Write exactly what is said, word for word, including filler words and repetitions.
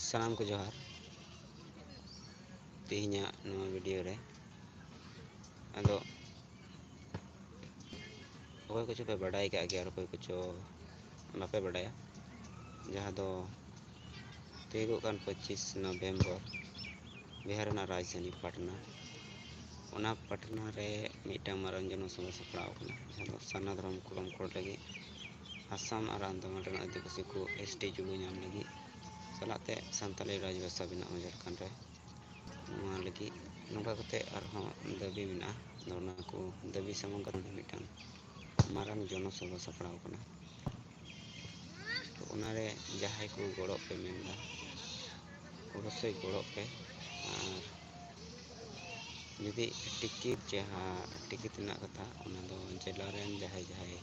ᱥᱟᱱᱟᱢ ᱠᱚ ᱡᱚᱦᱟᱨ᱾ ᱛᱮᱦᱮᱧᱟᱜ ᱱᱚᱣᱟ ᱵᱷᱤᱰᱤᱭᱳ ᱨᱮ ᱟᱫᱚ ᱚᱠᱚᱭ ᱠᱚᱪᱚ ᱯᱮ ᱵᱟᱰᱟᱭ ᱠᱟᱜ ᱜᱮᱭᱟ ᱟᱨ ᱚᱠᱚᱭ ᱠᱚᱪᱚ ᱵᱟᱯᱮ ᱵᱟᱰᱟᱭᱟ, ᱡᱟᱦᱟᱸ ᱫᱚ ᱛᱤᱭᱳᱜᱚᱜ ᱠᱟᱱ ᱯᱚᱸᱪᱤᱥ ᱱᱚᱵᱷᱮᱢᱵᱚᱨ ᱵᱤᱦᱟᱨ ᱨᱮᱱᱟᱜ ᱨᱟᱡᱽᱫᱷᱟᱱᱤ ᱯᱟᱴᱱᱟ, ᱚᱱᱟ ᱯᱟᱴᱱᱟ ᱨᱮ ᱢᱤᱫᱴᱟᱝ ᱢᱟᱨᱟᱝ ᱡᱚᱱᱚᱥᱚᱵᱷᱟ ᱥᱟᱯᱲᱟᱣ ᱟᱠᱟᱱᱟ, ᱡᱟᱦᱟᱸ ᱫᱚ ᱥᱟᱨᱱᱟ ᱫᱷᱚᱨᱚᱢ ᱠᱚᱲᱟᱢ ᱠᱳᱰ ᱞᱟᱹᱜᱤᱫ, ᱟᱥᱟᱢ ᱟᱨ ᱟᱱᱫᱟᱢᱟᱱ ᱨᱮᱱ ᱟᱹᱫᱤᱵᱟᱹᱥᱤ ᱠᱚ ᱮᱥ ᱴᱤ ᱡᱩᱲᱩ ᱧᱟᱢ ᱞᱟᱹᱜᱤᱫ ᱥᱟᱞᱟᱜ ᱛᱮ ᱥᱟᱱᱛᱟᱲᱤ ᱨᱟᱡᱽᱵᱷᱟᱥᱟ ᱵᱮᱱᱟᱣ ᱡᱷᱟᱲᱠᱷᱚᱸᱰ ᱨᱮ᱾ ᱱᱚᱣᱟ ᱞᱟᱹᱜᱤᱫ ᱱᱚᱝᱠᱟ ᱠᱟᱛᱮ ᱟᱨᱦᱚᱸ ᱫᱟᱹᱵᱤ ᱢᱮᱱᱟᱜᱼᱟ᱾ ᱟᱫᱚ ᱚᱱᱟ ᱠᱚ ᱫᱟᱹᱵᱤ ᱥᱟᱢᱟᱝ ᱠᱟᱛᱮ ᱢᱤᱫᱴᱟᱝ ᱢᱟᱨᱟᱝ ᱡᱚᱱᱚᱥᱚᱵᱷᱟ ᱥᱟᱯᱲᱟᱣ ᱟᱠᱟᱱᱟ᱾ ᱛᱚ ᱚᱱᱟᱨᱮ ᱡᱟᱦᱟᱸᱭ ᱠᱚ ᱜᱚᱲᱚᱜ ᱯᱮ ᱢᱮᱱᱫᱟ, ᱚᱵᱚᱥᱥᱳᱭ ᱜᱚᱲᱚᱜ ᱯᱮ᱾ ᱟᱨ ᱡᱩᱫᱤ ᱴᱤᱠᱤᱴ, ᱡᱟᱦᱟᱸ ᱴᱤᱠᱤᱴ ᱨᱮᱱᱟᱜ ᱠᱟᱛᱷᱟ, ᱚᱱᱟ ᱫᱚ ᱡᱮᱞᱟ ᱨᱮᱱ ᱡᱟᱦᱟᱸᱭ ᱡᱟᱦᱟᱸᱭ